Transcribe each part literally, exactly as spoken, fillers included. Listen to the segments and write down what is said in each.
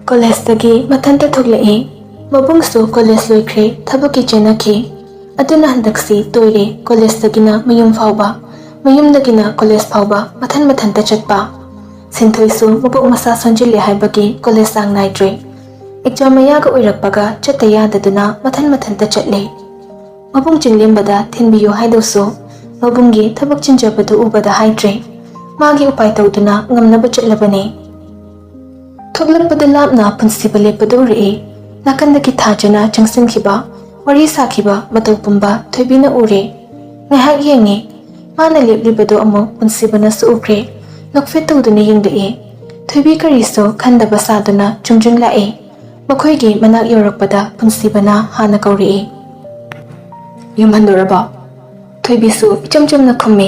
ꯀꯣꯂꯦꯖꯇꯒꯤ ꯃꯊꯟꯇ ꯊꯣꯛꯂꯛꯏ꯫ ꯃꯕꯨꯡꯁꯨ ꯀꯣꯂꯦꯖ ꯂꯣꯏꯈ꯭ꯔꯦ, ꯊꯕꯛꯀꯤ ꯆꯦꯟꯅꯈꯤ꯫ ꯑꯗꯨꯅ ꯍꯟꯗꯛꯁꯤ ꯇꯣꯏꯔꯦ, ꯀꯣꯂꯦꯖꯇꯒꯤꯅ ꯃꯌꯨꯝ ꯐꯥꯎꯕ, ꯃꯌꯨꯝꯗꯒꯤꯅ ꯀꯣꯂꯦꯖ ꯐꯥꯎꯕ ꯃꯊꯟ ꯃꯊꯟꯇ ꯆꯠꯄ꯫ ꯁꯤꯟꯊꯣꯏꯁꯨ ꯃꯕꯣꯛ ꯃꯁꯥ ꯁꯣꯟꯖꯤꯜꯂꯦ ꯍꯥꯏꯕꯒꯤ ꯀꯣꯂꯦꯖ ꯆꯥꯡ ꯅꯥꯏꯗ꯭ꯔꯦ꯫ ꯑꯦꯛꯖꯥꯝ ꯃꯌꯥꯒ ꯑꯣꯏꯔꯛꯄꯒ ꯆꯠꯇ ꯌꯥꯗꯗꯨꯅ ꯃꯊꯟ ꯃꯊꯟꯇ ꯆꯠꯂꯦ꯫ ꯃꯕꯨꯡ ꯆꯤꯡꯂꯦꯝꯕꯗ ꯊꯤꯟꯕꯤꯌꯨ ꯍꯥꯏꯗꯧꯁꯨ ꯃꯕꯨꯡꯒꯤ ꯊꯕꯛ ꯆꯤꯟꯖꯕꯗꯨ ꯎꯕꯗ ꯍꯥꯏꯗ꯭ꯔꯦ꯫ ꯃꯥꯒꯤ ꯎꯄꯥꯏ ꯇꯧꯗꯨꯅ ꯉꯝꯅꯕ ꯆꯠꯂꯕꯅꯤ꯫ ꯊꯣꯛꯂꯛꯄꯗ ꯂꯥꯞꯅ ꯄꯨꯟꯁꯤꯕ ꯂꯦꯞꯄꯗꯨ ꯎꯔꯛꯏ꯫ ꯅꯥꯀꯟꯗꯒꯤ ꯊꯥꯖꯅ ꯆꯪꯁꯤꯟꯈꯤꯕ, ꯋꯥꯔꯤ ꯁꯥꯈꯤꯕ ꯃꯇꯧ ꯄꯨꯝꯕ ꯊꯣꯏꯕꯤꯅ ꯎꯔꯦ꯫ ꯉꯥꯏꯍꯥꯛ ꯌꯦꯡꯉꯤ꯫ ꯃꯥꯅ ꯂꯦꯞꯂꯤꯕꯗꯨ ꯑꯃꯨꯛ ꯄꯨꯟꯁꯤꯕꯅꯁꯨ ꯎꯈ꯭ꯔꯦ꯫ ꯅꯣꯛꯐꯦꯠ ꯇꯧꯗꯨꯅ ꯌꯦꯡꯂꯛꯏ꯫ ꯊꯣꯏꯕꯤ ꯀꯔꯤꯁꯨ ꯈꯟꯗꯕ ꯁꯥꯗꯨꯅ ꯆꯨꯝ ꯆꯨꯝ ꯂꯥꯛꯏ꯫ ꯃꯈꯣꯏꯒꯤ ꯃꯅꯥꯛ ꯌꯧꯔꯛꯄꯗ ꯄꯨꯟꯁꯤꯕꯅ ꯍꯥꯟꯅ ꯀꯧꯔꯛꯏ꯫ "ꯌꯨꯝ ꯍꯟꯗꯣꯔꯕꯣ?" ꯊꯣꯏꯕꯤꯁꯨ ꯏꯆꯝ ꯆꯝꯅ ꯈꯨꯝꯃꯤ,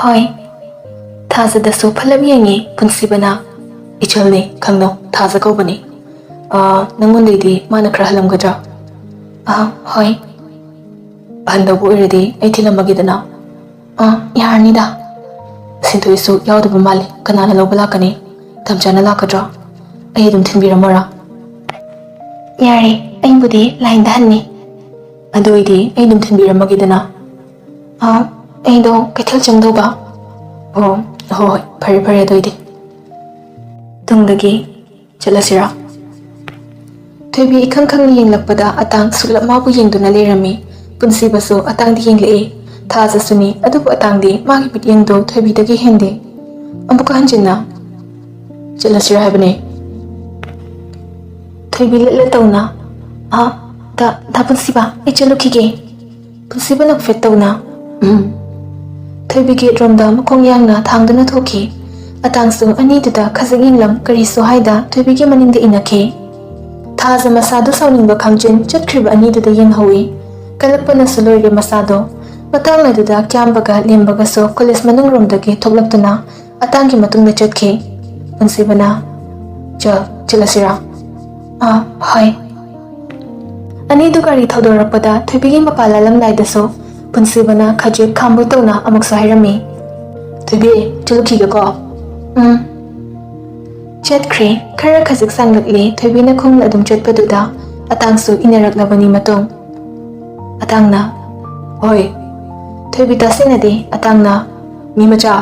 "ꯍꯣꯏ꯫" ꯊꯥꯖꯗꯁꯨ ꯐꯠꯂꯞ ꯌꯦꯡꯉꯤ ꯄꯨꯟꯁꯤꯕꯅ꯫ "ꯏꯆꯜꯅꯤ, ꯈꯪꯅꯧ, ꯊꯥꯖ ꯀꯧꯕꯅꯤ꯫ ꯑꯥ, ꯅꯪꯉꯣꯟꯗꯩꯗꯤ ꯃꯥꯅ ꯈꯔ ꯍꯜꯂꯝꯒꯗ꯭ꯔꯥ?" "ꯑꯥ, ꯍꯣꯏ꯫" "ꯑꯍꯟꯗꯧꯕ ꯑꯣꯏꯔꯗꯤ ꯑꯩ ꯊꯤꯜꯂꯝꯃꯒꯦꯗꯅ?" "ꯑꯥ, ꯌꯥꯔꯅꯤꯗ꯫" ꯁꯤꯟꯊꯣꯏꯁꯨ ꯌꯥꯎꯗꯕ ꯃꯥꯜꯂꯤ꯫ "ꯀꯅꯥꯅ ꯂꯧꯕ ꯂꯥꯛꯀꯅꯤ? ꯇꯝꯆꯥꯅ ꯂꯥꯛꯀꯗ꯭ꯔꯣ? ꯑꯩ ꯑꯗꯨꯝ ꯊꯤꯟꯕꯤꯔꯝꯃꯣꯔꯥ?" "ꯌꯥꯔꯦ, ꯑꯩꯕꯨꯗꯤ ꯂꯥꯏꯟꯗ ꯍꯟꯅꯤ꯫" "ꯑꯗꯨ ꯑꯣꯏꯗꯤ ꯑꯩ ꯑꯗꯨꯝ ꯊꯤꯟꯕꯤꯔꯝꯃꯒꯦꯗꯅ꯫" "ꯑꯥ, ꯑꯩꯗꯣ ꯀꯩꯊꯦꯜ ꯆꯪꯗꯧꯕ꯫" "ꯑꯣ, ꯍꯣꯏ ꯍꯣꯏ, ꯐꯔꯦ ꯐꯔꯦ ꯑꯗꯨ ꯑꯣꯏꯗꯤ꯫" ꯇꯨꯡꯗꯒꯤ ꯆꯠꯂꯁꯤꯔꯥ? ꯊꯣꯏꯕꯤ ꯏꯈꯪ ꯈꯪꯅ ꯌꯦꯡꯂꯛꯄꯗ ꯑꯇꯥꯡ ꯁꯨꯛꯂꯞ ꯃꯥꯕꯨ ꯌꯦꯡꯗꯨꯅ ꯂꯩꯔꯝꯃꯤ꯫ ꯄꯨꯟꯁꯤꯕꯁꯨ ꯑꯇꯥꯡꯗꯤ ꯌꯦꯡꯂꯛꯏ꯫ ꯊꯥꯖꯁꯨꯅꯤ, ꯑꯗꯨꯕꯨ ꯑꯇꯥꯡꯗꯤ ꯃꯥꯒꯤ ꯃꯤꯠꯌꯦꯡꯗꯣ ꯊꯣꯏꯕꯤꯗꯒꯤ ꯍꯦꯟꯗꯦ꯫ ꯑꯃꯨꯛꯀ ꯍꯟꯖꯤꯟꯅ ꯆꯠꯂꯁꯤꯔꯥ ꯍꯥꯏꯕꯅꯦ꯫ ꯊꯣꯏꯕꯤ ꯂꯠ ꯂꯠ ꯇꯧꯅ, "ꯑꯥ, ꯗꯥ, ꯗꯥ ꯄꯨꯟꯁꯤꯕ, ꯑꯩ ꯆꯠꯂꯨꯈꯤꯒꯦ꯫" ꯄꯨꯟꯁꯤꯕ ꯅꯣꯛꯐꯦꯠ ꯇꯧꯅ, "ꯎꯝ꯫" ꯊꯣꯏꯕꯤ ꯒꯦꯠ ꯔꯣꯝꯗ ꯃꯈꯣꯡ ꯌꯥꯡꯅ ꯊꯥꯡꯗꯨꯅ ꯊꯣꯛꯈꯤ꯫ ꯑꯇꯥꯡꯁꯨ ꯑꯅꯤꯗꯨꯗ ꯈꯖꯤꯛ ꯌꯦꯡꯂꯝ ꯀꯔꯤꯁꯨ ꯍꯥꯏꯗ ꯊꯣꯏꯕꯤꯒꯤ ꯃꯅꯤꯡꯗ ꯏꯟꯅꯈꯤ꯫ ꯊꯥꯖ ꯃꯁꯥꯗꯨ ꯁꯥꯎꯅꯤꯡꯕ ꯈꯪꯖꯤꯟ ꯆꯠꯈ꯭ꯔꯤꯕ ꯑꯅꯤꯗꯨꯗ ꯌꯦꯡꯍꯧꯏ꯫ ꯀꯜꯂꯛꯄꯅꯁꯨ ꯂꯣꯏꯔꯦ ꯃꯁꯥꯗꯣ꯫ ꯃꯇꯥꯡ ꯑꯗꯨꯗ ꯀ꯭ꯌꯥꯝꯕꯒ ꯂꯦꯝꯕꯒꯁꯨ ꯀꯣꯂꯦꯖ ꯃꯅꯨꯡ ꯔꯣꯝꯗꯒꯤ ꯊꯣꯛꯂꯛꯇꯨꯅ ꯑꯇꯥꯡꯒꯤ ꯃꯇꯨꯡꯗ ꯆꯠꯈꯤ꯫ ꯄꯨꯟꯁꯤꯕꯅ, "ꯆ-, ꯆꯠꯂꯁꯤꯔꯥ?" "ꯑꯥ, ꯍꯣꯏ꯫" ꯑꯅꯤꯗꯨ ꯒꯥꯔꯤ ꯊꯧꯗꯣꯔꯛꯄꯗ ꯊꯣꯏꯕꯤꯒꯤ ꯃꯄꯥ ꯂꯥꯜꯂꯝꯗꯥꯏꯗꯁꯨ ꯄꯨꯟꯁꯤꯕꯅ ꯈꯖꯤꯛ ꯈꯥꯝꯕꯣꯏ ꯇꯧꯅ ꯑꯃꯨꯛꯁꯨ ꯍꯥꯏꯔꯝꯃꯤ, "ꯊꯣꯏꯕꯤ, ꯆꯠꯂꯨꯈꯤꯒꯦꯀꯣ꯫" "ꯎꯝ꯫" ꯆꯠꯈ꯭ꯔꯦ꯫ ꯈꯔ ꯈꯖꯤꯛ ꯁꯥꯡꯂꯛꯂꯦ꯫ ꯊꯣꯏꯕꯤꯅ ꯈꯣꯡꯅ ꯑꯗꯨꯝ ꯆꯠꯄꯗꯨꯗ ꯑꯇꯥꯡꯁꯨ ꯏꯟꯅꯔꯛꯂꯕꯅꯤ ꯃꯇꯨꯡ꯫ ꯑꯇꯥꯡꯅ, "ꯍꯣꯏ꯫" ꯊꯣꯏꯕꯤ ꯇꯥꯁꯤꯟꯅꯗꯦ꯫ ꯑꯇꯥꯡꯅ, "ꯃꯤ ꯃꯆꯥ!"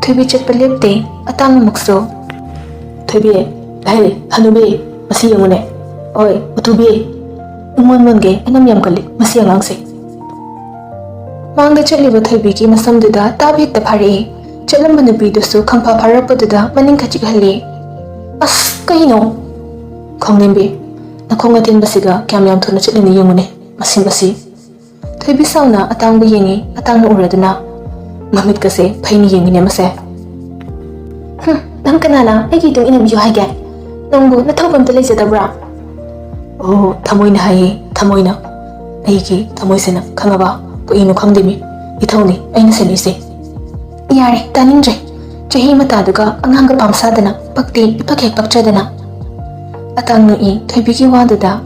ꯊꯣꯏꯕꯤ ꯆꯠꯄ ꯂꯦꯞꯇꯦ꯫ ꯑꯇꯥꯡ ꯑꯃꯨꯛꯁꯨ, "ꯊꯣꯏꯕꯤ, ꯍꯦ, ꯍꯅꯨꯕꯤ, ꯃꯁꯤ ꯌꯦꯡꯉꯨꯅꯦ꯫ ꯑꯣꯏ, ꯎꯇꯨꯕꯤ, ꯎꯃꯣꯟ ꯃꯣꯟꯒꯦ, ꯑꯅꯝ ꯌꯥꯝ ꯀꯜꯂꯤ ꯃꯁꯤ ꯑꯉꯥꯡꯁꯦ꯫" ꯃꯥꯡꯗ ꯆꯠꯂꯤꯕ ꯊꯣꯏꯕꯤꯒꯤ ꯃꯁꯝꯗꯨꯗ ꯇꯥꯞ ꯍꯦꯛꯇ ꯐꯥꯔꯛꯏ꯫ ꯆꯠꯂꯝꯕ ꯅꯨꯄꯤꯗꯨꯁꯨ ꯈꯪꯐꯥ ꯐꯥꯔꯛꯄꯗꯨꯗ ꯃꯅꯤꯡ ꯈꯖꯤꯛ ꯍꯜꯂꯤ꯫ "ꯑꯁ, ꯀꯩꯅꯣ? ꯈꯣꯡꯅꯦꯝꯕꯤ, ꯅꯈꯣꯡ ꯑꯇꯦꯟꯕꯁꯤꯒ ꯀꯌꯥꯝ ꯌꯥꯝ ꯊꯨꯅ ꯆꯠꯂꯤꯅ ꯌꯦꯡꯉꯨꯅꯦ, ꯃꯁꯤ, ꯃꯁꯤ꯫" ꯊꯣꯏꯕꯤ ꯁꯥꯎꯅ ꯑꯇꯥꯡꯕ ꯌꯦꯡꯉꯤ꯫ ꯑꯇꯥꯡꯅ ꯎꯔꯗꯨꯅ, "ꯃꯃꯤꯠꯀꯁꯦ ꯐꯩꯅ ꯌꯦꯡꯉꯤꯅꯦ ꯃꯁꯦ꯫" "ꯍꯨꯝ, ꯅꯪ ꯀꯅꯥꯅ ꯑꯩꯒꯤ ꯏꯇꯨꯡ ꯏꯟꯅꯕꯤꯌꯨ ꯍꯥꯏꯒꯦ? ꯅꯪꯕꯨ ꯅꯊꯧꯕ ꯑꯝꯇ ꯂꯩꯖꯗꯕ꯭ꯔꯥ?" "ꯑꯣ, ꯊꯃꯣꯏꯅ ꯍꯥꯏꯌꯦ, ꯊꯃꯣꯏꯅ꯫ ꯑꯩꯒꯤ ꯊꯃꯣꯏꯁꯤꯅ, ꯈꯪꯉꯕ? ꯀꯨꯏꯅ ꯈꯪꯗꯦꯃꯤ, ꯏꯊꯧꯅꯤ ꯑꯩꯅ ꯁꯦꯟꯅꯔꯤꯁꯦ꯫" "ꯌꯥꯔꯦ, ꯇꯥꯅꯤꯡꯗ꯭ꯔꯦ꯫ ꯆꯍꯤ ꯃꯇꯥꯗꯨꯒ ꯑꯉꯥꯡꯒ ꯄꯥꯝ ꯁꯥꯗꯅ, ꯄꯛꯇꯦ, ꯏꯄꯛ ꯍꯦꯛ ꯄꯛꯆꯗꯅ꯫" ꯑꯇꯥꯡ ꯅꯣꯛꯏ ꯊꯣꯏꯕꯤꯒꯤ ꯋꯥꯗꯨꯗ꯫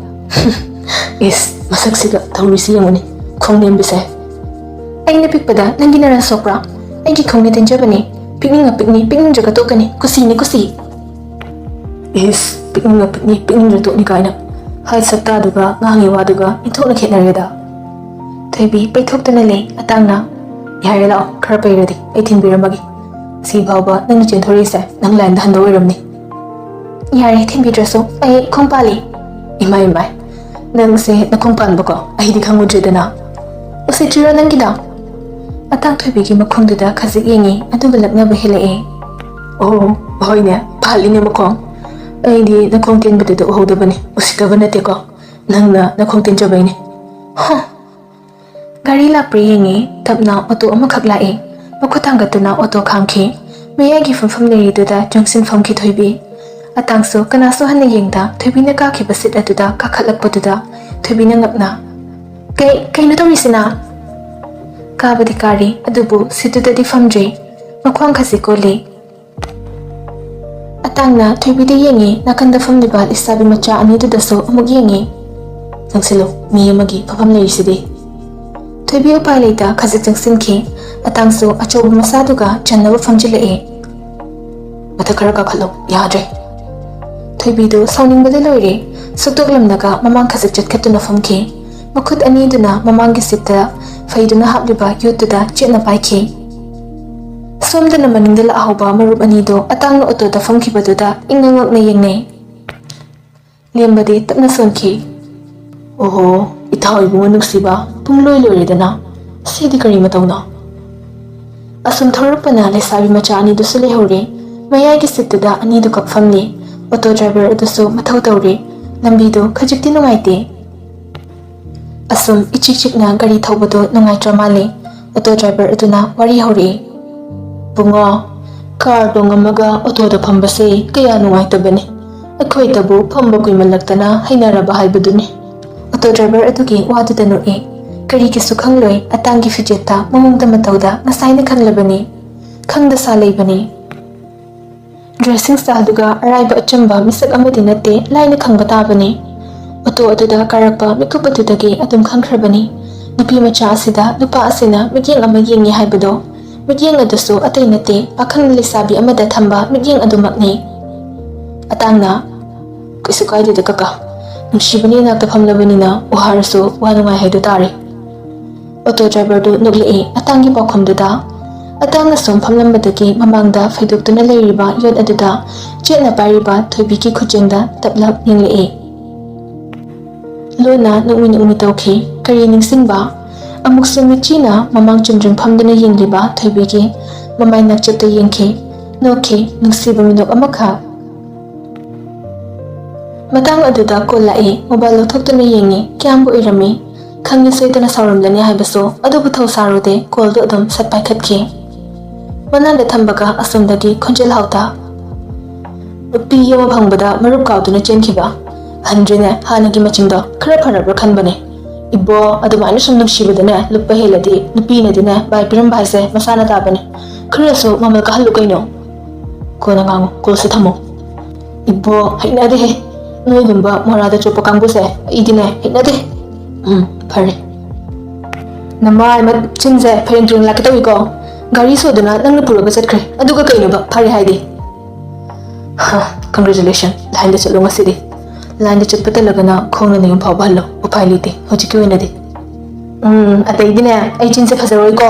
"ꯏꯁ, ꯃꯁꯛꯁꯤꯒ ꯇꯧꯔꯤꯁꯤ ꯌꯦꯡꯉꯨꯅꯦ, ꯈꯣꯡꯅꯦꯝꯕꯤꯁꯦ꯫ ꯑꯩꯅ ꯄꯤꯛꯄꯗ ꯅꯪꯒꯤ ꯅꯔꯥ ꯁꯣꯛꯄ꯭ꯔꯥ? ꯑꯩꯒꯤ ꯈꯣꯡꯅ ꯇꯦꯟꯖꯕꯅꯤ꯫ ꯄꯤꯛꯅꯤꯡꯉ ꯄꯤꯛꯅꯤ, ꯄꯤꯛꯅꯤꯡꯗ꯭ꯔꯒ ꯇꯣꯛꯀꯅꯤ꯫ ꯀꯨꯁꯤꯅꯤ, ꯀꯨꯁꯤ꯫" "ꯏꯁ, ꯄꯤꯛꯅꯤꯡꯉ ꯄꯤꯛꯅꯤ, ꯄꯤꯛꯅꯤꯡꯗ꯭ꯔ ꯇꯣꯛꯅꯤ ꯀꯥꯏꯅ꯫ ꯍꯥꯏ ꯁꯛꯇꯥꯗꯨꯒ ꯉꯥꯡꯉꯤ ꯋꯥꯗꯨꯒ ꯏꯟꯊꯣꯛꯅ ꯈꯦꯠꯅꯔꯦꯗ꯫" ꯊꯣꯏꯕꯤ ꯄꯩꯊꯣꯛꯇꯨꯅ ꯂꯩ꯫ ꯑꯇꯥꯡꯅ, "ꯌꯥꯔꯦ, ꯂꯥꯛꯑꯣ, ꯈꯔ ꯄꯩꯔꯗꯤ ꯑꯩ ꯊꯤꯟꯕꯤꯔꯝꯃꯒꯦ꯫ ꯁꯤ ꯐꯥꯎꯕ ꯅꯪꯅ ꯆꯦꯟꯊꯣꯔꯛꯏꯁꯦ ꯅꯪ ꯂꯥꯏꯟꯗ ꯍꯟꯕ ꯑꯣꯏꯔꯝꯅꯤ꯫" "ꯌꯥꯔꯦ, ꯊꯤꯟꯕꯤꯗ꯭ꯔꯁꯨ ꯑꯩ ꯈꯣꯡ ꯄꯥꯜꯂꯤ꯫" "ꯏꯃꯥꯏ, ꯏꯃꯥꯏ, ꯅꯪꯁꯦ ꯅꯈꯣꯡ ꯄꯥꯟꯕꯀꯣ? ꯑꯩꯗꯤ ꯈꯪꯉꯨꯗ꯭ꯔꯦꯗꯅ꯫ ꯎꯁꯤꯠꯇ꯭ꯔꯤꯔꯣ ꯅꯪꯒꯤꯗꯣ?" ꯑꯇꯥꯡ ꯊꯣꯏꯕꯤꯒꯤ ꯃꯈꯣꯡꯗꯨꯗ ꯈꯖꯤꯛ ꯌꯦꯡꯉꯤ, ꯑꯗꯨꯒ ꯂꯛꯅꯕ ꯍꯦꯜꯂꯛꯑꯦ꯫ "ꯑꯣ, ꯍꯣꯏꯅꯦ, ꯄꯥꯜꯂꯤꯅꯦ ꯃꯈꯣꯡ꯫ ꯑꯩꯗꯤ ꯅꯈꯣꯡ ꯇꯦꯟꯕꯗꯨꯗ ꯎꯍꯧꯗꯕꯅꯤ, ꯎꯁꯤꯠꯇꯕ ꯅꯠꯇꯦꯀꯣ꯫ ꯅꯪꯅ ꯅꯈꯣꯡ ꯇꯦꯟꯖꯕꯩꯅꯦ꯫" ꯍ! ꯒꯥꯔꯤ ꯂꯥꯛꯄ꯭ꯔꯥ ꯌꯦꯡꯉꯤ꯫ ꯇꯞꯅ ꯑꯣꯇꯣ ꯑꯃꯈꯛ ꯂꯥꯛꯏ꯫ ꯃꯈꯨꯠ ꯊꯥꯡꯒꯠꯇꯨꯅ ꯑꯣꯇꯣ ꯈꯥꯝꯈꯤ꯫ ꯃꯌꯥꯏꯒꯤ ꯐꯝꯐꯝ ꯂꯩꯔꯤꯗꯨꯗ ꯆꯪꯁꯤꯟꯐꯝꯈꯤ ꯊꯣꯏꯕꯤ꯫ ꯑꯇꯥꯡꯁꯨ ꯀꯅꯥꯁꯨ ꯍꯟꯅ ꯌꯦꯡꯗ ꯊꯣꯏꯕꯤꯅ ꯀꯥꯈꯤꯕ ꯁꯤꯠ ꯑꯗꯨꯗ ꯀꯥꯈꯠꯂꯛꯄꯗꯨꯗ ꯊꯣꯏꯕꯤꯅ ꯉꯛꯅ, "ꯀꯩ, ꯀꯩꯅꯣ ꯇꯧꯔꯤꯁꯤꯅ?" ꯀꯥꯕꯗꯤ ꯀꯥꯔꯤ, ꯑꯗꯨꯕꯨ ꯁꯤꯠꯇꯨꯗꯗꯤ ꯐꯝꯗ꯭ꯔꯤ꯫ ꯃꯈ꯭ꯋꯥꯡ ꯈꯖꯤꯛ ꯀꯣꯜꯂꯤ꯫ ꯑꯇꯥꯡꯅ ꯊꯣꯏꯕꯤꯗ ꯌꯦꯡꯉꯤ, ꯅꯥꯀꯟꯗ ꯐꯝꯂꯤꯕ ꯂꯩꯁꯥꯕꯤ ꯃꯆꯥ ꯑꯅꯤꯗꯨꯗꯁꯨ ꯑꯃꯨꯛ ꯌꯦꯡꯉꯤ꯫ "ꯆꯪꯁꯤꯜꯂꯨ, ꯃꯤ ꯑꯃꯒꯤ ꯐꯝꯐꯝ ꯂꯩꯔꯤꯁꯤꯗꯤ꯫" ꯊꯣꯏꯕꯤ ꯎꯄꯥꯏ ꯂꯩꯇ ꯈꯖꯤꯛ ꯆꯪꯁꯤꯟꯈꯤ꯫ ꯑꯇꯥꯡꯁꯨ ꯑꯆꯧꯕ ꯃꯆꯥꯗꯨꯒ ꯆꯟꯅꯕ ꯐꯝꯖꯤꯜꯂꯛꯏ꯫ ꯃꯊꯛ ꯈꯔ ꯀꯥꯈꯠꯂꯣ, ꯌꯥꯗ꯭ꯔꯦ꯫ ꯊꯣꯏꯕꯤꯗꯨ ꯁꯥꯎꯅꯤꯡꯕꯗ ꯂꯣꯏꯔꯦ꯫ ꯁꯨꯛꯇꯣꯛꯂꯝꯂꯒ ꯃꯃꯥꯡ ꯈꯖꯤꯛ ꯆꯠꯈꯠꯇꯨꯅ ꯐꯝꯈꯤ꯫ ꯃꯈꯨꯠ ꯑꯅꯤꯗꯨꯅ ꯃꯃꯥꯡꯒꯤ ꯁꯤꯠꯇ ꯐꯩꯗꯨꯅ ꯍꯥꯞꯂꯤꯕ ꯌꯣꯠꯇꯨꯗ ꯆꯦꯠꯅ ꯄꯥꯏꯈꯤ꯫ ꯁꯣꯝꯗꯅ ꯃꯅꯤꯡꯗ ꯂꯥꯛꯍꯧꯕ ꯃꯔꯨꯞ ꯑꯅꯤꯗꯨ ꯑꯇꯥꯡꯅ ꯑꯣꯇꯣꯗ ꯐꯝꯈꯤꯕꯗꯨꯗ ꯏꯪꯉꯛ ꯉꯛꯅ ꯌꯦꯡꯅꯩ꯫ ꯂꯦꯝꯕꯗꯤ ꯇꯞꯅ ꯁꯣꯟꯈꯤ꯫ "ꯑꯣꯍꯣ, ꯏꯇꯥꯎ ꯏꯕꯨꯡꯉꯣ ꯅꯨꯡꯁꯤꯕ, ꯄꯨꯡꯂꯣꯏ ꯂꯣꯏꯔꯦꯗꯅ꯫ ꯁꯤꯗꯤ ꯀꯔꯤ ꯃꯇꯧꯅꯣ?" ꯑꯁꯨꯝ ꯊꯧꯔꯛꯄꯅ ꯂꯩꯁꯥꯕꯤ ꯃꯆꯥ ꯑꯅꯤꯗꯨꯁꯨ ꯂꯩꯍꯧꯔꯦ꯫ ꯃꯌꯥꯏꯒꯤ ꯁꯤꯠꯇꯨꯗ ꯑꯅꯤꯗꯨ ꯈꯛ ꯐꯝꯂꯤ꯫ ꯑꯣꯇꯣ ꯗ꯭ꯔꯥꯏꯚꯔ ꯑꯗꯨꯁꯨ ꯃꯊꯧ ꯇꯧꯔꯤ꯫ ꯂꯝꯕꯤꯗꯨ ꯈꯖꯤꯛꯇꯤ ꯅꯨꯡꯉꯥꯏꯇꯦ꯫ ꯑꯁꯨꯝ ꯏꯆꯤꯛ ꯆꯤꯛꯅ ꯒꯥꯔꯤ ꯊꯧꯕꯗꯨ ꯅꯨꯡꯉꯥꯏꯇ꯭ꯔ ꯃꯥꯜꯂꯦ꯫ ꯑꯣꯇꯣ ꯗ꯭ꯔꯥꯏꯚꯔ ꯑꯗꯨꯅ ꯋꯥꯔꯤ ꯍꯧꯔꯛꯏ꯫ "ꯕꯨꯡꯉꯣ, ꯀꯥꯔ ꯇꯣꯡꯉꯝꯃꯒ ꯑꯣꯇꯣꯗ ꯐꯝꯕꯁꯦ ꯀꯌꯥ ꯅꯨꯡꯉꯥꯏꯇꯕꯅꯤ꯫ ꯑꯩꯈꯣꯏꯗꯕꯨ ꯐꯝꯕ ꯀꯨꯏꯃꯜꯂꯛꯇꯅ ꯍꯩꯅꯔꯕ ꯍꯥꯏꯕꯗꯨꯅꯤ꯫" ꯑꯣꯇꯣ ꯗ꯭ꯔꯥꯏꯚꯔ ꯑꯗꯨꯒꯤ ꯋꯥꯗꯨꯗ ꯅꯣꯛꯏ꯫ ꯀꯔꯤꯒꯤꯁꯨ ꯈꯪꯂꯣꯏ, ꯑꯇꯥꯡꯒꯤ ꯐꯤꯖꯦꯠꯇ, ꯃꯑꯣꯡꯗ ꯃꯇꯧꯗ ꯉꯁꯥꯏꯅ ꯈꯪꯂꯕꯅꯤ꯫ ꯈꯪꯗ ꯁꯥ ꯂꯩꯕꯅꯤ꯫ ꯗ꯭ꯔꯦꯁꯤꯡ ꯁ꯭ꯇꯥꯏꯜꯗꯨꯒ ꯑꯔꯥꯏꯕ ꯑꯆꯝꯕ ꯃꯤꯁꯛ ꯑꯃꯗꯤ ꯅꯠꯇꯦ, ꯂꯥꯏꯅ ꯈꯪꯕ ꯇꯥꯕꯅꯤ꯫ ꯑꯣꯇꯣ ꯑꯗꯨꯗ ꯀꯥꯔꯛꯄ ꯃꯤꯀꯨꯞ ꯑꯗꯨꯗꯒꯤ ꯑꯗꯨꯝ ꯈꯪꯈ꯭ꯔꯕꯅꯤ꯫ ꯅꯨꯄꯤ ꯃꯆꯥ ꯑꯁꯤꯗ ꯅꯨꯄꯥ ꯑꯁꯤꯅ ꯃꯤꯠꯌꯦꯡ ꯑꯃ ꯌꯦꯡꯉꯤ ꯍꯥꯏꯕꯗꯣ, ꯃꯤꯠꯌꯦꯡ ꯑꯗꯨꯁꯨ ꯑꯇꯩ ꯅꯠꯇꯦ, ꯄꯥꯈꯪ ꯂꯩꯁꯥꯕꯤ ꯑꯃꯗ ꯊꯝꯕ ꯃꯤꯠꯌꯦꯡ ꯑꯗꯨꯃꯛꯅꯤ꯫ ꯑꯇꯥꯡꯅ, "ꯀꯩꯁꯨ ꯀꯥꯏꯗꯦꯗ ꯀꯀꯥ, ꯅꯨꯡꯁꯤꯕꯅ ꯏꯅꯥꯛꯇ ꯐꯝꯂꯕꯅꯤꯅ ꯋꯥꯔꯁꯨ ꯋꯥ ꯅꯨꯡꯉꯥꯏ ꯍꯥꯏꯗꯨ ꯇꯥꯔꯦ꯫" ꯑꯣꯇꯣ ꯗ꯭ꯔꯥꯏꯚꯔꯗꯨ ꯅꯣꯛꯂꯛꯏ ꯑꯇꯥꯡꯒꯤ ꯄꯥꯎꯈꯨꯝꯗꯨꯗ꯫ ꯑꯇꯥꯡꯅ ꯁꯨꯝ ꯐꯝꯂꯝꯕꯗꯒꯤ ꯃꯃꯥꯡꯗ ꯐꯩꯗꯣꯛꯇꯨꯅ ꯂꯩꯔꯤꯕ ꯌꯣꯠ ꯑꯗꯨꯗ ꯆꯦꯠꯅ ꯄꯥꯏꯔꯤꯕ ꯊꯣꯏꯕꯤꯒꯤ ꯈꯨꯠꯆꯦꯡꯗ ꯇꯞꯂꯞ ꯌꯦꯡꯂꯛꯏ꯫ ꯂꯣꯟꯅ ꯅꯣꯛꯃꯤ ꯅꯣꯛꯃꯤ ꯇꯧꯈꯤ꯫ ꯀꯔꯤ ꯅꯤꯡꯁꯤꯡꯕ? ꯑꯃꯨꯛꯁꯨ ꯃꯤꯠꯆꯤꯅ ꯃꯃꯥꯡ ꯆꯨꯝꯗ꯭ꯔꯤꯡ ꯐꯝꯗꯨꯅ ꯌꯦꯡꯂꯤꯕ ꯊꯣꯏꯕꯤꯒꯤ ꯃꯃꯥꯏ ꯅꯛꯆꯦꯠꯇ ꯌꯦꯡꯈꯤ꯫ ꯅꯣꯛꯈꯤ, ꯅꯨꯡꯁꯤꯕ ꯃꯤꯅꯣꯛ ꯑꯃꯈꯛ꯫ ꯃꯇꯥꯡ ꯑꯗꯨꯗ ꯀꯣꯜ ꯂꯥꯛꯏ꯫ ꯃꯣꯕꯥꯏꯜ ꯂꯧꯊꯣꯛꯇꯨꯅ ꯌꯦꯡꯉꯤ꯫ ꯀꯌꯥꯝꯕꯨ ꯑꯣꯏꯔꯝꯃꯤ? ꯈꯪꯉꯤ ꯁꯣꯏꯗꯅ ꯁꯥꯎꯔꯝꯂꯅꯤ ꯍꯥꯏꯕꯁꯨ ꯑꯗꯨꯕꯨ ꯊꯧ ꯁꯥꯔꯨꯗꯦ꯫ ꯀꯣꯜꯗꯨ ꯑꯗꯨꯝ ꯁꯠ ꯄꯥꯏꯈꯠꯈꯤ꯫ ꯃꯅꯥꯗ ꯊꯝꯕꯒ ꯑꯁꯣꯝꯗꯒꯤ ꯈꯣꯟꯖꯦꯜ ꯍꯥꯎꯇ, "ꯅꯨꯄꯤ ꯑꯃ ꯐꯪꯕꯗ ꯃꯔꯨꯞ ꯀꯥꯎꯗꯨꯅ ꯆꯦꯟꯈꯤꯕ꯫ ꯍꯟꯗ꯭ꯔꯦꯅꯦ, ꯍꯥꯟꯅꯒꯤ ꯃꯆꯤꯡꯗꯣ ꯈꯔ ꯐꯔꯕ꯭ꯔꯥ ꯈꯟꯕꯅꯦ꯫ ꯏꯕꯣ, ꯑꯗꯨꯃꯥꯏꯅ ꯁꯨꯝ ꯅꯨꯡꯁꯤꯕꯗꯅꯦ ꯂꯨꯞꯄ ꯍꯦꯜꯂꯗꯤ ꯅꯨꯄꯤꯅꯗꯤꯅꯦ ꯚꯥꯏ ꯄꯤꯔꯝꯕ ꯍꯥꯏꯁꯦ ꯃꯁꯥꯅ ꯇꯥꯕꯅꯦ꯫ ꯈꯔꯁꯨ ꯃꯃꯜ ꯀꯥꯍꯜꯂꯨ ꯀꯩꯅꯣ꯫ ꯀꯣꯟꯅ ꯉꯥꯡꯉꯨ, ꯀꯣꯜꯁꯦ ꯊꯝꯃꯣ꯫" "ꯏꯕꯣ, ꯍꯩꯅꯗꯦꯍꯦ꯫ ꯅꯣꯏꯒꯨꯝꯕ ꯃꯣꯔꯥꯗ ꯆꯣꯞꯄ ꯀꯥꯡꯕꯨꯁꯦ ꯑꯩꯗꯤꯅꯦ ꯍꯩꯅꯗꯦ꯫" "ꯎꯝ, ꯐꯔꯦ꯫ ꯅꯃꯥꯏ ꯃꯆꯤꯟꯁꯦ ꯐꯩꯔꯦꯡ ꯇꯨꯔꯦꯡ ꯂꯥꯛꯀꯦ ꯇꯧꯏꯀꯣ꯫ ꯒꯥꯔꯤ ꯁꯣꯗꯅ ꯅꯪꯅ ꯄꯨꯔꯒ ꯆꯠꯈ꯭ꯔꯦ꯫ ꯑꯗꯨꯒ ꯀꯩꯅꯣꯕ ꯐꯔꯦ ꯍꯥꯏꯗꯤ?" Congratulation, line ꯗ ꯆꯠꯂꯣ ꯉꯁꯤꯗꯤ꯫ Line ꯗ ꯆꯠꯄ ꯇꯜꯂꯒꯅ ꯈꯣꯡꯅ ꯅꯌꯨꯝ ꯐꯥꯎꯕ ꯍꯜꯂꯣ, ꯎꯄꯥꯏ ꯂꯩꯇꯦ ꯍꯧꯖꯤꯛꯀꯤ ꯑꯣꯏꯅꯗꯤ꯫ ꯎꯝ, ꯑꯇꯩꯗꯤꯅꯦ, ꯑꯩ ꯆꯤꯟꯁꯦ ꯐꯖꯔꯣꯏꯀꯣ꯫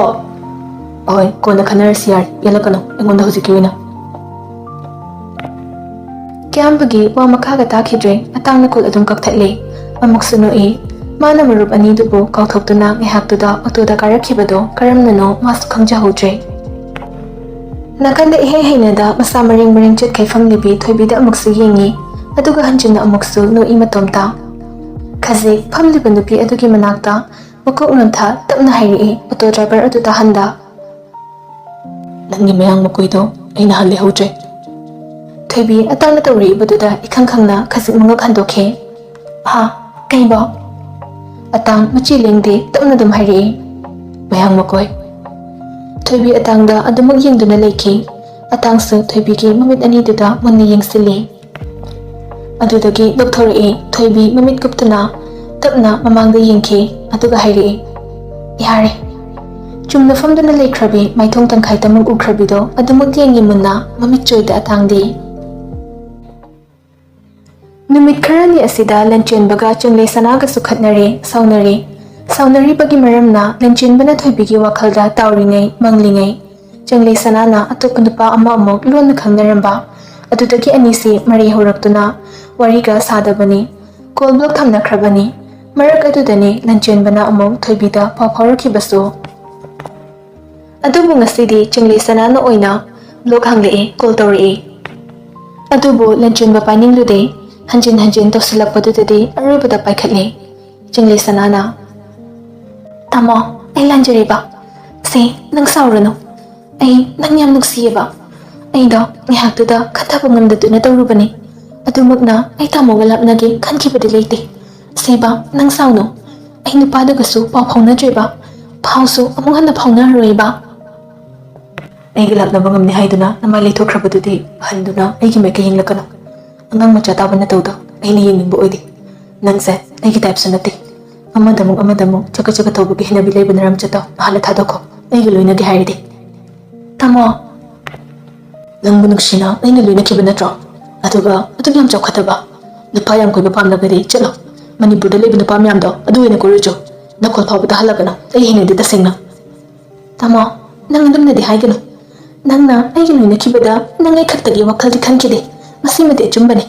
ꯍꯣꯏ, ꯀꯣꯟꯅ ꯈꯟꯅꯔꯁꯤ ꯌꯥꯔꯦ, ꯌꯦꯠꯂꯛꯀꯅꯨ ꯑꯩꯉꯣꯟꯗ ꯍꯧꯖꯤꯛꯀꯤ ꯑꯣꯏꯅ꯫ ꯀꯤꯌꯥꯝꯕꯒꯤ ꯋꯥ ꯃꯈꯥꯒ ꯇꯥꯈꯤꯗ꯭ꯔꯦ꯫ ꯑꯇꯥꯡꯅ call ꯑꯗꯨꯝ ꯀꯛꯊꯠꯂꯦ꯫ ꯑꯃꯨꯛꯁꯨ ꯅꯣꯛꯏ꯫ ꯃꯥꯅ ꯃꯔꯨꯞ ꯑꯅꯤꯗꯨꯕꯨ ꯀꯥꯎꯊꯣꯛꯇꯨꯅ ꯉꯥꯏꯍꯥꯛꯇꯨꯗ ꯑꯣꯇꯣꯗ ꯀꯥꯔꯛꯈꯤꯕꯗꯣ ꯀꯔꯝꯅꯅꯣ ꯃꯥꯁꯨ ꯈꯪꯖꯍꯧꯗ꯭ꯔꯦ꯫ ꯅꯥꯀꯟꯗ ꯏꯍꯩ ꯍꯩꯅꯗ ꯃꯁꯥ ꯃꯔꯦꯡ ꯃꯔꯦꯡ ꯆꯠꯈꯩ ꯐꯝꯂꯤꯕꯤ ꯊꯣꯏꯕꯤꯗ ꯑꯃꯨꯛꯁꯨ ꯌꯦꯡꯉꯤ, ꯑꯗꯨꯒ ꯍꯟꯖꯤꯟꯅ ꯑꯃꯨꯛꯁꯨ ꯅꯣꯛꯏ ꯃꯇꯣꯝꯇ꯫ ꯈꯖꯤꯛ ꯐꯝꯂꯤꯕ ꯅꯨꯄꯤ ꯑꯗꯨꯒꯤ ꯃꯅꯥꯛꯇ ꯃꯀꯣꯛ ꯅꯣꯟꯊ ꯇꯞꯅ ꯍꯥꯏꯔꯛꯏ ꯑꯣꯇꯣ driver ꯑꯗꯨ ꯇꯥꯍꯟꯗ꯫ "ꯅꯪꯒꯤ ꯃꯌꯥꯡ ꯃꯀꯣꯏꯗꯣ ꯑꯩꯅ ꯍꯜꯂꯦꯍꯧꯗ꯭ꯔꯦ꯫" ꯊꯣꯏꯕꯤ ꯑꯇꯥꯡꯅ ꯇꯧꯔꯛꯏꯕꯗꯨꯗ ꯏꯈꯪ ꯈꯪꯅ ꯈꯖꯤꯛ ꯃꯉꯛ ꯍꯟꯗꯣꯛꯈꯤ꯫ "ꯍꯥ? ꯀꯩꯕꯣ?" ꯑꯇꯥꯡ ꯃꯆꯤ ꯂꯦꯡꯗꯦ ꯇꯞꯅ ꯑꯗꯨꯝ ꯍꯥꯏꯔꯛꯏ꯫ "ꯃꯌꯥꯡ ꯃꯀꯣꯏ꯫" ꯊꯣꯏꯕꯤ ꯑꯇꯥꯡꯗ ꯑꯗꯨꯃꯛ ꯌꯦꯡꯗꯨꯅ ꯂꯩꯈꯤ꯫ ꯑꯇꯥꯡꯁꯨ ꯊꯣꯏꯕꯤꯒꯤ ꯃꯃꯤꯠ ꯑꯅꯤꯗꯨꯗ ꯃꯨꯟꯅ ꯌꯦꯡꯁꯤꯜꯂꯤ꯫ ꯑꯗꯨꯗꯒꯤ ꯂꯧꯊꯣꯔꯛꯏ ꯊꯣꯏꯕꯤ ꯃꯃꯤꯠ ꯀꯨꯞꯇꯨꯅ ꯇꯞꯅ ꯃꯃꯥꯡꯗ ꯌꯦꯡꯈꯤ, ꯑꯗꯨꯒ ꯍꯥꯏꯔꯛꯏ, "ꯌꯥꯔꯦ꯫" ꯆꯨꯝꯅ ꯐꯝꯗꯨꯅ ꯂꯩꯈ꯭ꯔꯕꯤ ꯃꯥꯏꯊꯣꯡ ꯇꯪꯈꯥꯏ ꯇꯃꯛ ꯎꯈ꯭ꯔꯕꯤꯗꯣ ꯑꯗꯨꯃꯛ ꯌꯦꯡꯉꯤ ꯃꯨꯟꯅ ꯃꯃꯤꯠ ꯆꯣꯏꯗ ꯑꯇꯥꯡꯗꯤ꯫ ꯅꯨꯃꯤꯠ ꯈꯔꯅꯤ ꯑꯁꯤꯗ ꯂꯟꯆꯦꯟꯕꯒ ꯆꯪꯂꯩ ꯁꯅꯥꯒꯁꯨ ꯈꯠꯅꯔꯦ, ꯁꯥꯎꯅꯔꯦ꯫ ꯁꯥꯎꯅꯔꯤꯕꯒꯤ ꯃꯔꯝꯅ ꯂꯟꯆꯦꯟꯕꯅ ꯊꯣꯏꯕꯤꯒꯤ ꯋꯥꯈꯜꯗ ꯇꯥꯎꯔꯤꯉꯩ, ꯃꯪꯂꯤꯉꯩ, ꯆꯪꯂꯩ ꯁꯅꯥꯅ ꯑꯇꯣꯞꯄ ꯅꯨꯄꯥ ꯑꯃ ꯑꯃꯨꯛ ꯂꯣꯟꯅ ꯈꯪꯅꯔꯝꯕ꯫ ꯑꯗꯨꯗꯒꯤ ꯑꯅꯤꯁꯤ ꯃꯔꯩ ꯍꯧꯔꯛꯇꯨꯅ ꯋꯥꯔꯤꯒ ꯁꯥꯗꯕꯅꯤ꯫ Call block ꯊꯝꯅꯈ꯭ꯔꯕꯅꯤ꯫ ꯃꯔꯛ ꯑꯗꯨꯗꯅꯤ ꯂꯟꯆꯦꯟꯕꯅ ꯑꯃꯨꯛ ꯊꯣꯏꯕꯤꯗ ꯄꯥꯎ ꯐꯥꯎꯔꯛꯈꯤꯕꯁꯨ꯫ ꯑꯗꯨꯕꯨ ꯉꯁꯤꯗꯤ ꯆꯤꯡꯂꯩ ꯁꯅꯥꯅ ꯑꯣꯏꯅ block ꯍꯥꯡꯂꯛꯏ, call ꯇꯧꯔꯛꯏ꯫ ꯑꯗꯨꯕꯨ ꯂꯟꯆꯦꯟꯕ ꯄꯥꯏꯅꯤꯡꯂꯨꯗꯦ꯫ ꯍꯟꯖꯤꯟ ꯍꯟꯖꯤꯟ ꯇꯧꯁꯤꯜꯂꯛꯄꯗꯨꯗꯗꯤ ꯑꯔꯣꯏꯕꯗ ꯄꯥꯏꯈꯠꯂꯦ꯫ ꯆꯤꯡꯂꯩ ꯁꯅꯥꯅ, "ꯇꯥꯃꯣ, ꯑꯩ ꯂꯥꯟꯖꯔꯦꯕ꯫ ꯁꯦ, ꯅꯪ ꯁꯥꯎꯔꯅꯨ꯫ ꯑꯩ ꯅꯪ ꯌꯥꯝ ꯅꯨꯡꯁꯤꯌꯦꯕ꯫ ꯑꯩꯗꯣ ꯉꯥꯏꯍꯥꯛꯇꯨꯗ ꯈꯟꯊꯕ ꯉꯝꯗꯗꯨꯅ ꯇꯧꯔꯨꯕꯅꯤ꯫ ꯑꯗꯨꯃꯛꯅ ꯑꯩ ꯇꯥꯃꯣꯒ ꯂꯥꯞꯅꯒꯦ ꯈꯟꯈꯤꯕꯗꯤ ꯂꯩꯇꯦ꯫ ꯁꯦꯕ, ꯅꯪ ꯁꯥꯎꯅꯨ꯫ ꯑꯩ ꯅꯨꯄꯥꯗꯨꯒꯁꯨ ꯄꯥꯎ ꯐꯥꯎꯅꯗ꯭ꯔꯦꯕ꯫ ꯐꯥꯎꯁꯨ ꯑꯃꯨꯛ ꯍꯟꯅ ꯐꯥꯎꯅꯔꯔꯣꯏꯕ꯫" "ꯑꯩꯒ ꯂꯥꯞꯅꯕ ꯉꯝꯅꯤ ꯍꯥꯏꯗꯨꯅ ꯅꯃꯥꯏ ꯂꯩꯊꯣꯛꯈ꯭ꯔꯕꯗꯨꯗꯤ ꯍꯟꯗꯨꯅ ꯑꯩꯒꯤ ꯃꯥꯏꯀꯩ ꯌꯦꯡꯂꯛꯀꯅꯨ꯫ ꯑꯉꯥꯡ ꯃꯆꯥ ꯇꯥꯕ ꯅꯇꯧꯗꯣ ꯑꯩꯅ ꯌꯦꯡꯅꯤꯡꯕ ꯑꯣꯏꯗꯦ꯫ ꯅꯪꯁꯦ ꯑꯩꯒꯤ typeꯁꯨ ꯅꯠꯇꯦ꯫ ꯑꯃꯗꯃꯨꯛ ꯑꯃꯗꯃꯨꯛ ꯆꯀꯠ ꯆꯀꯠ ꯇꯧꯕꯒꯤ ꯍꯩꯅꯕꯤ ꯂꯩꯕ ꯅꯔꯝꯆꯠꯇꯣ ꯅꯍꯥꯟꯅ ꯊꯥꯗꯣꯛꯈꯣ, ꯑꯩꯒ ꯂꯣꯏꯅꯒꯦ ꯍꯥꯏꯔꯗꯤ꯫" "ꯇꯥꯃꯣ!" ꯅꯪꯕꯨ ꯅꯨꯡꯁꯤꯅ ꯑꯩꯅ ꯂꯣꯏꯅꯈꯤꯕ ꯅꯠꯇ꯭ꯔꯣ? ꯑꯗꯨꯒ ꯑꯗꯨꯛ ꯌꯥꯝ ꯆꯥꯎꯈꯠꯇꯕ ꯅꯨꯄꯥ ꯌꯥꯝ ꯀꯣꯏꯕ ꯄꯥꯝꯂꯒꯗꯤ ꯆꯠꯂꯣ, ꯃꯅꯤꯄꯨꯔꯗ ꯂꯩꯕ ꯅꯨꯄꯥ ꯃꯌꯥꯝꯗꯣ ꯑꯗꯨ ꯑꯣꯏꯅ ꯀꯣꯏꯔꯨꯆꯣ꯫ ꯅꯈꯣꯜ ꯐꯥꯎꯕ ꯇꯥꯍꯜꯂꯛꯀꯅꯨ, ꯑꯩ ꯍꯩꯅꯗꯦ ꯇꯁꯦꯡꯅ꯫ ꯇꯥꯃꯣ, ꯅꯪ ꯑꯗꯨꯝꯅꯗꯤ ꯍꯥꯏꯒꯅꯨ꯫ ꯅꯪꯅ ꯑꯩꯒ ꯂꯣꯏꯅꯈꯤꯕꯗ ꯅꯪ ꯑꯩ ꯈꯛꯇꯒꯤ ꯋꯥꯈꯜꯗꯤ ꯈꯟꯈꯤꯗꯦ꯫ ꯃꯁꯤꯃꯗꯤ ꯑꯆꯨꯝꯕꯅꯤ꯫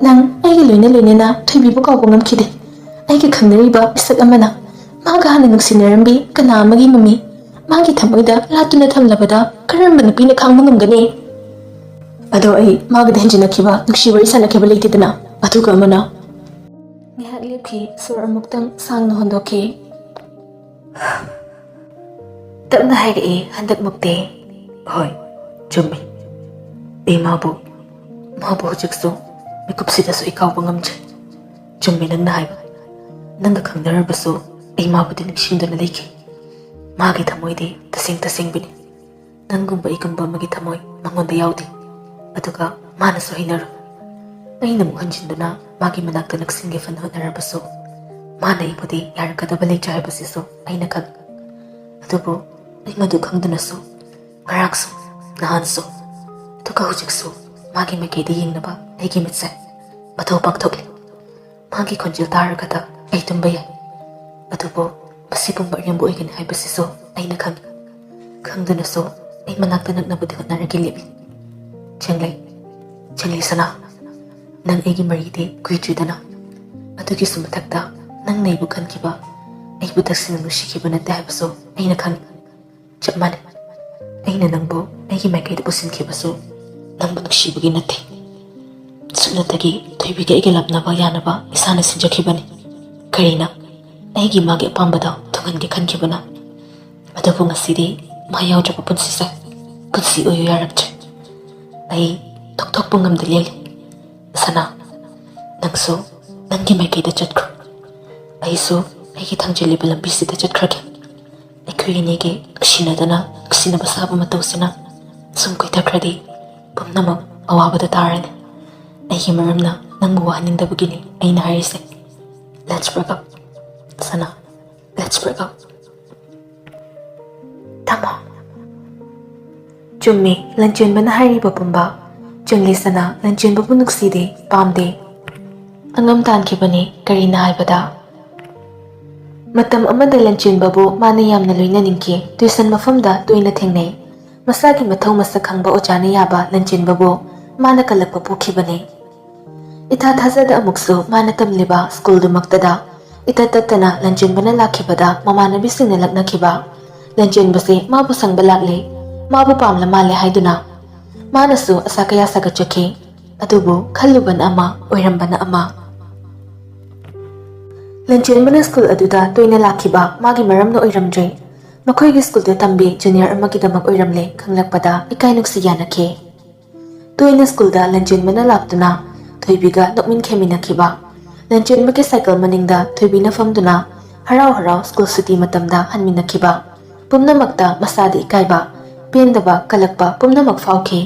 ꯅꯪ ꯑꯩꯒ ꯂꯣꯏꯅ ꯂꯣꯏꯅꯅ ꯊꯣꯏꯕꯤꯕꯨ ꯀꯥꯎꯕ ꯉꯝꯈꯤꯗꯦ꯫ ꯑꯩꯒ ꯈꯪꯅꯔꯤꯕ ꯃꯤꯁꯛ ꯑꯃꯅ ꯃꯥꯒ ꯍꯥꯟꯅ ꯅꯨꯡꯁꯤꯅꯔꯝꯕꯤ ꯀꯅꯥ ꯑꯃꯒꯤ ꯃꯃꯤ ꯃꯥꯒꯤ ꯊꯃꯣꯏꯗ ꯂꯥꯠꯇꯨꯅ ꯊꯝꯂꯕꯗ ꯀꯔꯝꯕ ꯅꯨꯄꯤꯅ ꯈꯥꯡꯕ ꯉꯝꯒꯅꯤ? ꯑꯗꯣ ꯑꯩ ꯃꯥꯒꯗꯤ ꯍꯦꯟꯖꯤꯟꯅꯈꯤꯕ ꯅꯨꯡꯁꯤ ꯋꯥꯔꯤ ꯁꯥꯟꯅꯈꯤꯕ ꯂꯩꯇꯦꯗꯅ꯫ ꯑꯗꯨꯒ ꯑꯃꯅ ꯉꯥꯏꯍꯥꯛ ꯂꯦꯞꯈꯤ, ꯁꯣꯔ ꯑꯃꯨꯛꯇꯪ ꯁꯥꯡꯅ ꯍꯣꯟꯗꯣꯛꯈꯤ꯫ ꯇꯞꯅ ꯍꯥꯏꯔꯛꯏ ꯍꯟꯗꯛꯃꯛꯇꯤ꯫ ꯍꯣꯏ, ꯆꯨꯝꯃꯤ꯫ ꯑꯩ ꯃꯥꯕꯨ, ꯃꯥꯕꯨ ꯍꯧꯖꯤꯛꯁꯨ ꯃꯤꯀꯨꯞꯁꯤꯗꯁꯨ ꯑꯩ ꯀꯥꯎꯕ ꯉꯝꯗ꯭ꯔꯤ꯫ ꯆꯨꯝꯃꯤ ꯅꯪꯅ ꯍꯥꯏꯕ꯫ ꯅꯪꯒ ꯈꯪꯅꯔꯕꯁꯨ ꯑꯩ ꯃꯥꯕꯨꯗꯤ ꯅꯤꯡꯁꯤꯡꯗꯨꯅ ꯂꯩꯈꯤ꯫ ꯃꯥꯒꯤ ꯊꯃꯣꯏꯗꯤ ꯇꯁꯦꯡ ꯇꯁꯦꯡꯕꯅꯤ꯫ ꯅꯪꯒꯨꯝꯕ ꯑꯩꯒꯨꯝꯕ ꯑꯃꯒꯤ ꯊꯃꯣꯏ ꯃꯉꯣꯟꯗ ꯌꯥꯎꯗꯦ꯫ ꯑꯗꯨꯒ ꯃꯥꯅꯁꯨ ꯍꯩꯅꯔꯣꯏ꯫ ꯑꯩꯅ ꯑꯃꯨꯛ ꯍꯟꯖꯤꯟꯗꯨꯅ ꯃꯥꯒꯤ ꯃꯅꯥꯛꯇ ꯅꯛꯁꯤꯟꯒꯦ ꯐꯅ ꯍꯣꯠꯅꯔꯕꯁꯨ, ꯃꯥꯅ ꯑꯩꯕꯨꯗꯤ ꯌꯥꯔꯛꯀꯗꯕ ꯂꯩꯇ꯭ꯔꯦ ꯍꯥꯏꯕꯁꯤꯁꯨ ꯑꯩꯅ ꯈꯪꯏ꯫ ꯑꯗꯨꯕꯨ ꯑꯩ ꯃꯗꯨ ꯈꯪꯗꯨꯅꯁꯨ ꯉꯔꯥꯡꯁꯨ, ꯅꯍꯥꯟꯁꯨ, ꯑꯗꯨꯒ ꯍꯧꯖꯤꯛꯁꯨ ꯃꯥꯒꯤ ꯃꯥꯏꯀꯩꯗ ꯌꯦꯡꯅꯕ ꯑꯩꯒꯤ ꯃꯤꯠꯁꯦ ꯃꯊꯧ ꯄꯥꯡꯊꯣꯛꯂꯤ꯫ ꯃꯥꯒꯤ ꯈꯣꯟꯖꯦꯜ ꯇꯥꯔꯒꯗ ꯑꯩ ꯇꯨꯝꯕ ꯌꯥꯏ꯫ ꯑꯗꯨꯕꯨ ꯃꯁꯤ ꯄꯨꯝꯕ ꯑꯔꯦꯝꯕ ꯑꯣꯏꯒꯅꯤ ꯍꯥꯏꯕꯁꯤꯁꯨ ꯑꯩꯅ ꯈꯪꯏ꯫ ꯈꯪꯗꯨꯅꯁꯨ ꯑꯩ ꯃꯅꯥꯛꯇ ꯅꯛꯅꯕꯗꯤ ꯍꯣꯠꯅꯔꯒꯦ ꯂꯦꯞꯂꯤ꯫ ꯆꯦꯡꯂꯩ, ꯆꯦꯡꯂꯩ ꯁꯅꯥ, ꯅꯪ ꯑꯩꯒꯤ ꯃꯔꯤꯗꯤ ꯀꯨꯏꯗ꯭ꯔꯤꯗꯅ꯫ ꯑꯗꯨꯒꯤꯁꯨ ꯃꯊꯛꯇ ꯅꯪꯅ ꯑꯩꯕꯨ ꯈꯟꯈꯤꯕ, ꯑꯩꯕꯨ ꯇꯁꯦꯡꯅ ꯅꯨꯡꯁꯤꯈꯤꯕ ꯅꯠꯇꯦ ꯍꯥꯏꯕꯁꯨ ꯑꯩꯅ ꯈꯪꯏ꯫ ꯆꯞ ꯃꯥꯟꯅꯩ꯫ ꯑꯩꯅ ꯅꯪꯕꯨ ꯑꯩꯒꯤ ꯃꯥꯏꯀꯩꯗ ꯄꯨꯁꯤꯟꯈꯤꯕꯁꯨ ꯅꯪꯕꯨ ꯅꯨꯡꯁꯤꯕꯒꯤ ꯅꯠꯇꯦ꯫ ꯁꯨꯞꯅꯇꯒꯤ ꯊꯣꯏꯕꯤꯒ ꯑꯩꯒ ꯂꯥꯞꯅꯕ ꯌꯥꯅꯕ ꯏꯁꯥꯅ ꯁꯤꯟꯖꯈꯤꯕꯅꯤ꯫ ꯀꯔꯤꯅ? ꯑꯩꯒꯤ ꯃꯥꯒꯤ ꯑꯄꯥꯝꯕꯗ ꯊꯨꯡꯍꯟꯒꯦ ꯈꯟꯈꯤꯕꯅ꯫ ꯑꯗꯨꯕꯨ ꯉꯁꯤꯗꯤ ꯃꯥ ꯌꯥꯎꯗ꯭ꯔꯕ ꯄꯨꯟꯁꯤꯁꯦ ꯄꯨꯟꯁꯤ ꯑꯣꯏꯌꯨ ꯌꯥꯔꯛꯇ꯭ꯔꯦ꯫ ꯑꯩ ꯊꯣꯛꯊꯣꯛꯄ ꯉꯝꯗ ꯂꯦꯜꯂꯤ꯫ ꯁꯅꯥ, ꯅꯪꯁꯨ ꯅꯪꯒꯤ ꯃꯥꯏꯀꯩꯗ ꯆꯠꯈ꯭ꯔꯣ꯫ ꯑꯩꯁꯨ ꯑꯩꯒꯤ ꯊꯥꯡꯖꯤꯜꯂꯤꯕ ꯂꯝꯕꯤꯁꯤꯗ ꯆꯠꯈ꯭ꯔꯒꯦ꯫ ꯑꯩꯈꯣꯏ ꯑꯅꯤꯒꯤ ꯅꯨꯡꯁꯤꯅꯗꯅ ꯅꯨꯡꯁꯤꯅꯕ ꯁꯥꯕ ꯃꯇꯧꯁꯤꯅ ꯁꯨꯝ ꯀꯨꯏꯊꯈ꯭ꯔꯗꯤ ꯄꯨꯝꯅꯃꯛ ꯑꯋꯥꯕꯗ ꯇꯥꯔꯅꯤ꯫ ꯑꯩꯒꯤ ꯃꯔꯝꯅ ꯅꯪꯕꯨ ꯋꯥꯍꯟꯅꯤꯡꯗꯕꯒꯤꯅꯤ ꯑꯩꯅ ꯍꯥꯏꯔꯤꯁꯦ꯫ Let's break up, ꯁꯅꯥ꯫ Let's break up꯫ ꯇꯥꯃꯣ꯫ ꯆꯨꯝꯃꯤ, ꯂꯟꯆꯦꯟꯕꯅ ꯍꯥꯏꯔꯤꯕ ꯄꯨꯝꯕ꯫ ꯆꯤꯡꯂꯩꯁꯅꯥ ꯂꯟꯆꯦꯟꯕꯕꯨ ꯅꯨꯡꯁꯤꯗꯦ, ꯄꯥꯝꯗꯦ꯫ ꯑꯉꯝ ꯇꯥꯟꯈꯤꯕꯅꯤ, ꯀꯔꯤꯅ ꯍꯥꯏꯕꯗ꯫ ꯃꯇꯝ ꯑꯃꯗ ꯂꯟꯆꯦꯟꯕꯕꯨ ꯃꯥꯅ ꯌꯥꯝꯅ ꯂꯣꯏꯅꯅꯤꯡꯈꯤ꯫ ꯇ꯭ꯌꯨꯁꯟ ꯃꯐꯝꯗ ꯇꯣꯏꯅ ꯊꯦꯡꯅꯩ꯫ ꯃꯁꯥꯒꯤ ꯃꯊꯧ ꯃꯁꯛ ꯈꯪꯕ ꯑꯣꯖꯥꯅ ꯌꯥꯕ ꯂꯟꯆꯦꯟꯕꯕꯨ ꯃꯥꯅ ꯀꯜꯂꯛꯄ ꯄꯣꯛꯈꯤꯕꯅꯤ꯫ ꯏꯊꯥ ꯊꯥꯖꯗ ꯑꯃꯨꯛꯁꯨ ꯃꯥꯅ ꯇꯝꯂꯤꯕ ꯁ꯭ꯀꯨꯜꯗꯨꯃꯛꯇꯗ ꯏꯇꯠ ꯇꯠꯇꯅ ꯂꯟꯆꯦꯟꯕꯅ ꯂꯥꯛꯈꯤꯕꯗ ꯃꯃꯥꯟꯅꯕꯤꯁꯤꯡꯅ ꯂꯛꯅꯈꯤꯕ꯫ ꯂꯟꯆꯦꯟꯕꯁꯦ ꯃꯥꯕꯨ ꯁꯪꯕ ꯂꯥꯛꯂꯦ, ꯃꯥꯕꯨ ꯄꯥꯝꯂ ꯃꯥꯜꯂꯦ ꯍꯥꯏꯗꯨꯅ꯫ ꯃꯥꯅꯁꯨ ꯑꯁꯥ ꯀꯌꯥ ꯁꯥꯒꯠꯆꯈꯤ꯫ ꯑꯗꯨꯕꯨ ꯈꯜꯂꯨꯕꯅ ꯑꯃ, ꯑꯣꯏꯔꯝꯕꯅ ꯑꯃ꯫ ꯂꯟꯆꯦꯟꯕꯅ ꯁ꯭ꯀꯨꯜ ꯑꯗꯨꯗ ꯇꯣꯏꯅ ꯂꯥꯛꯈꯤꯕ ꯃꯥꯒꯤ ꯃꯔꯝꯅ ꯑꯣꯏꯔꯝꯗ꯭ꯔꯦ꯫ ꯃꯈꯣꯏꯒꯤ ꯁ꯭ꯀꯨꯜꯗ ꯇꯝꯕꯤ ꯖꯨꯅꯤꯌꯔ ꯑꯃꯒꯤꯗꯃꯛ ꯑꯣꯏꯔꯝꯂꯦ ꯈꯪꯂꯛꯄꯗ ꯏꯀꯥꯏ ꯅꯨꯡꯁꯤ ꯌꯥꯅꯈꯤ꯫ ꯇꯣꯏꯅ ꯁ꯭ꯀꯨꯜꯗ ꯂꯟꯆꯦꯟꯕꯅ ꯂꯥꯛꯇꯨꯅ ꯊꯣꯏꯕꯤꯒ ꯅꯣꯛꯃꯤꯟ ꯈꯦꯃꯤꯟꯅꯈꯤꯕ꯫ ꯂꯟꯆꯦꯟꯕꯒꯤ ꯁꯥꯏꯀꯜ ꯃꯅꯤꯡꯗ ꯊꯣꯏꯕꯤꯅ ꯐꯝꯗꯨꯅ ꯍꯔꯥꯎ ꯍꯔꯥꯎ ꯁ꯭ꯀꯨꯜ ꯁꯨꯇꯤ ꯃꯇꯝꯗ ꯍꯟꯃꯤꯟꯅꯈꯤꯕ꯫ ꯄꯨꯝꯅꯃꯛꯇ ꯃꯁꯥꯗ ꯏꯀꯥꯏꯕ, ꯄꯦꯟꯗꯕ, ꯀꯜꯂꯛꯄ ꯄꯨꯝꯅꯃꯛ ꯐꯥꯎꯈꯤ꯫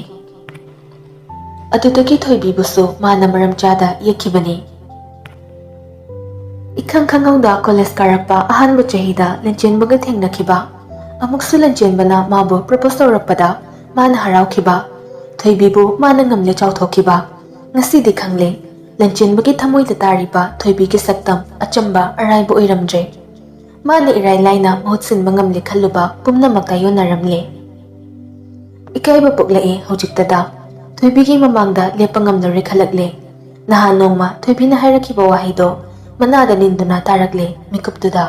ꯑꯗꯨꯗꯒꯤ ꯊꯣꯏꯕꯤꯕꯨꯁꯨ ꯃꯥꯅ ꯃꯔꯝ ꯆꯥꯗ ꯌꯦꯛꯈꯤꯕꯅꯤ꯫ ꯏꯈꯪ ꯈꯪꯍꯧꯗ ꯀꯣꯂꯦꯖ ꯀꯥꯔꯛꯄ ꯑꯍꯥꯟꯕ ꯆꯍꯤꯗ ꯂꯟꯆꯦꯟꯕꯒ ꯊꯦꯡꯅꯈꯤꯕ꯫ ꯑꯃꯨꯛꯁꯨ ꯂꯟꯆꯦꯟꯕꯅ ꯃꯥꯕꯨ ꯄ꯭ꯔꯄꯣꯁ ꯇꯧꯔꯛꯄꯗ ꯃꯥꯅ ꯍꯔꯥꯎꯈꯤꯕ꯫ ꯊꯣꯏꯕꯤꯕꯨ ꯃꯥꯅ ꯉꯝꯂꯦ ꯆꯥꯎꯊꯣꯛꯈꯤꯕ꯫ ꯉꯁꯤꯗꯤ ꯈꯪꯂꯦ, ꯂꯟꯆꯦꯟꯕꯒꯤ ꯊꯃꯣꯏꯗ ꯇꯥꯔꯤꯕ ꯊꯣꯏꯕꯤꯒꯤ ꯁꯛꯇꯝ ꯑꯆꯝꯕ ꯑꯔꯥꯏꯕ ꯑꯣꯏꯔꯝꯗ꯭ꯔꯦ꯫ ꯃꯥꯅ ꯏꯔꯥꯏ ꯂꯥꯏꯅ ꯃꯍꯨꯠ ꯁꯤꯟꯕ ꯉꯝꯂꯦ ꯈꯜꯂꯨꯕ ꯄꯨꯝꯅꯃꯛ ꯇꯥꯏꯌꯣꯟꯅꯔꯝꯂꯦ꯫ ꯏꯀꯥꯏꯕ ꯄꯣꯛꯂꯛꯑꯦ ꯍꯧꯖꯤꯛꯇꯗ꯫ ꯊꯣꯏꯕꯤꯒꯤ ꯃꯃꯥꯡꯗ ꯂꯦꯞꯄ ꯉꯝꯂꯔꯣꯏ ꯈꯜꯂꯛꯂꯦ꯫ ꯅꯍꯥꯟ ꯅꯣꯡꯃ ꯊꯣꯏꯕꯤꯅ ꯍꯥꯏꯔꯛꯈꯤꯕ ꯋꯥꯍꯩꯗꯣ ꯃꯅꯥꯗ ꯅꯤꯟꯗꯨꯅ ꯇꯥꯔꯛꯂꯦ ꯃꯤꯀꯨꯞꯇꯨꯗ꯫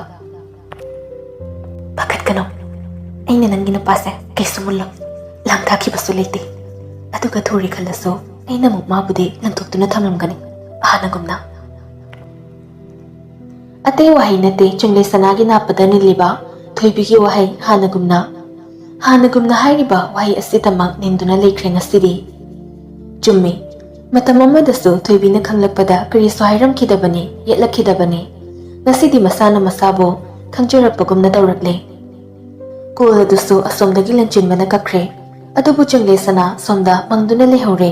"ꯄꯥꯈꯠꯀꯅꯨ, ꯑꯩꯅ ꯅꯪꯒꯤ ꯅꯨꯄꯥꯁꯦ ꯀꯩꯁꯨ ꯃꯨꯜꯂꯣꯏ, ꯂꯥꯡ ꯊꯥꯈꯤꯕꯁꯨ ꯂꯩꯇꯦ꯫ ꯑꯗꯨꯒ ꯊꯨꯔꯦ ꯈꯜꯂꯁꯨ ꯑꯩꯅ ꯑꯃꯨꯛ ꯃꯥꯕꯨꯗꯤ ꯂꯪꯊꯣꯛꯇꯨꯅ ꯊꯝꯂꯝꯒꯅꯤ ꯍꯥꯟꯅꯒꯨꯝꯅ"꯫ ꯑꯇꯩ ꯋꯥꯍꯩ ꯅꯠꯇꯦ ꯆꯤꯡꯂꯩ ꯁꯅꯥꯒꯤ ꯅꯥꯞꯄꯗ ꯅꯤꯜꯂꯤꯕ ꯊꯣꯏꯕꯤꯒꯤ ꯋꯥꯍꯩ ꯍꯥꯟꯅꯒꯨꯝꯅ꯫ ꯍꯥꯟꯅꯒꯨꯝꯅ ꯍꯥꯏꯔꯤꯕ ꯋꯥꯍꯩ ꯑꯁꯤꯗꯃꯛ ꯅꯤꯟꯗꯨꯅ ꯂꯩꯈ꯭ꯔꯦ ꯉꯁꯤꯗꯤ꯫ ꯆꯨꯝꯃꯤ, ꯃꯇꯝ ꯑꯃꯗꯁꯨ ꯊꯣꯏꯕꯤꯅ ꯈꯪꯂꯛꯄꯗ ꯀꯔꯤꯁꯨ ꯍꯥꯏꯔꯝꯈꯤꯗꯕꯅꯤ, ꯌꯦꯠꯂꯛꯈꯤꯗꯕꯅꯤ꯫ ꯉꯁꯤꯗꯤ ꯃꯁꯥꯅ ꯃꯁꯥꯕꯨ ꯈꯪꯖꯔꯛꯄꯒꯨꯝꯅ ꯇꯧꯔꯛꯂꯦ꯫ ꯀꯣꯜ ꯑꯗꯨꯁꯨ ꯑꯁꯣꯝꯗꯒꯤ ꯂꯟꯆꯦꯟꯕꯅ ꯀꯛꯈ꯭ꯔꯦ꯫ ꯑꯗꯨꯕꯨ ꯆꯤꯡꯂꯩ ꯁꯅꯥ ꯁꯣꯝꯗ ꯃꯪꯗꯨꯅ ꯂꯩꯍꯧꯔꯦ꯫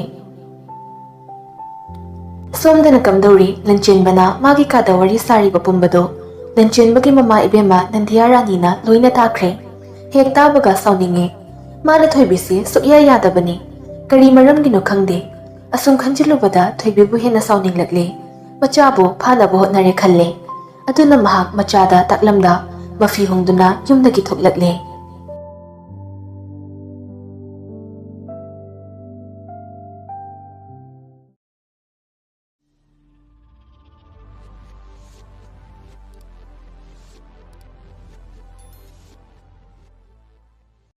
ꯁꯣꯝꯗꯅ ꯀꯝꯗꯧꯔꯤ? ꯂꯟꯆꯦꯟꯕꯅ ꯃꯥꯒꯤ ꯀꯥꯗ ꯋꯥꯔꯤ ꯁꯥꯔꯤꯕ ꯄꯨꯝꯕꯗꯣ ꯂꯟꯆꯦꯟꯕꯒꯤ ꯃꯃꯥ ꯏꯕꯦꯝꯃ ꯅꯟꯗꯤꯌꯥ ꯔꯥꯅꯤꯅ ꯂꯣꯏꯅ ꯇꯥꯈ꯭ꯔꯦ꯫ ꯍꯦꯛ ꯇꯥꯕꯒ ꯁꯥꯎꯅꯤꯡꯉꯦ꯫ ꯃꯥꯅ ꯊꯣꯏꯕꯤꯁꯤ ꯁꯨꯛꯌꯥ ꯌꯥꯗꯕꯅꯤ꯫ ꯀꯔꯤ ꯃꯔꯝꯒꯤꯅꯣ ꯈꯪꯗꯦ꯫ ꯑꯁꯨꯝ ꯈꯟꯖꯤꯜꯂꯨꯕꯗ ꯊꯣꯏꯕꯤꯕꯨ ꯍꯦꯟꯅ ꯁꯥꯎꯅꯤꯡꯂꯛꯂꯦ꯫ ꯃꯆꯥꯕꯨ ꯐꯥꯅꯕ ꯍꯣꯠꯅꯔꯦ ꯈꯜꯂꯦ꯫ ꯑꯗꯨꯅ ꯃꯍꯥꯛ ꯃꯆꯥꯗ ꯇꯥꯛꯂꯝꯗ ꯃꯐꯤ ꯍꯣꯡꯗꯨꯅ ꯌꯨꯝꯗꯒꯤ ꯊꯣꯛꯂꯛꯂꯦ꯫